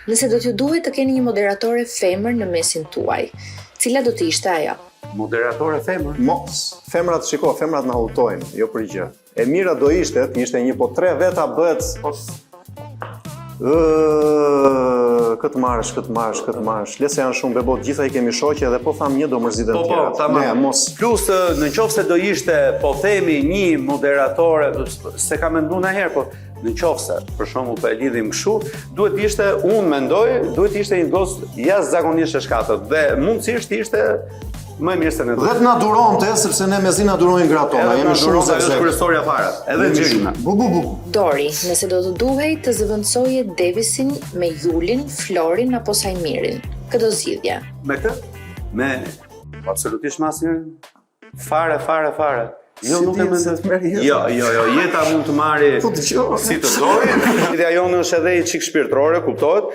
Nëse do t'ju duhej të keni një moderatore femër në mesin tuaj, cila do të ishte ajo? Moderatore femër. Mos, femrat shiko, femrat na hutojnë, jo për gjë. E mira do ishte, të ishte një po tre veta bëhet Po Ë, këtë marrësh, këtë marrësh, këtë marrësh. Le se janë shumë bebo, të gjitha i kemi shoqe dhe po tham një do mërziten Po, po, tjerat. tamam. Ne, mos. Plus, ë, në qoftë se do ishte, po themi, një moderatore, se ka mendu në herë, po në qoftë se, për shembull, po e lidhim kështu, duhet ishte, unë mendoj, duhet ishte një gocë jashtëzakonisht e shkatët dhe mundësisht ishte më e mirë se ne. Dhe të na duronte, sepse ne mezi na durojnë gratë tona, Edhe jemi na shumë duron, ajo është zevzek. kryesorja fare. Edhe xhirime. Bu bu bu. Dori, nëse do të duhej të zëvendësoje Devisin me Julin, Florin apo Sajmirin, kë do zgjidhje? Me kë? Me po, absolutisht me asnjërin. Fare, fare, fare. Jo, Si nuk e dihet se mendoj. të merr jeta. Jo, jo, jo, jeta mund të marri Po dëgjoj. si të dojë. Lidhja jonë është edhe i çik shpirtërore, kuptohet.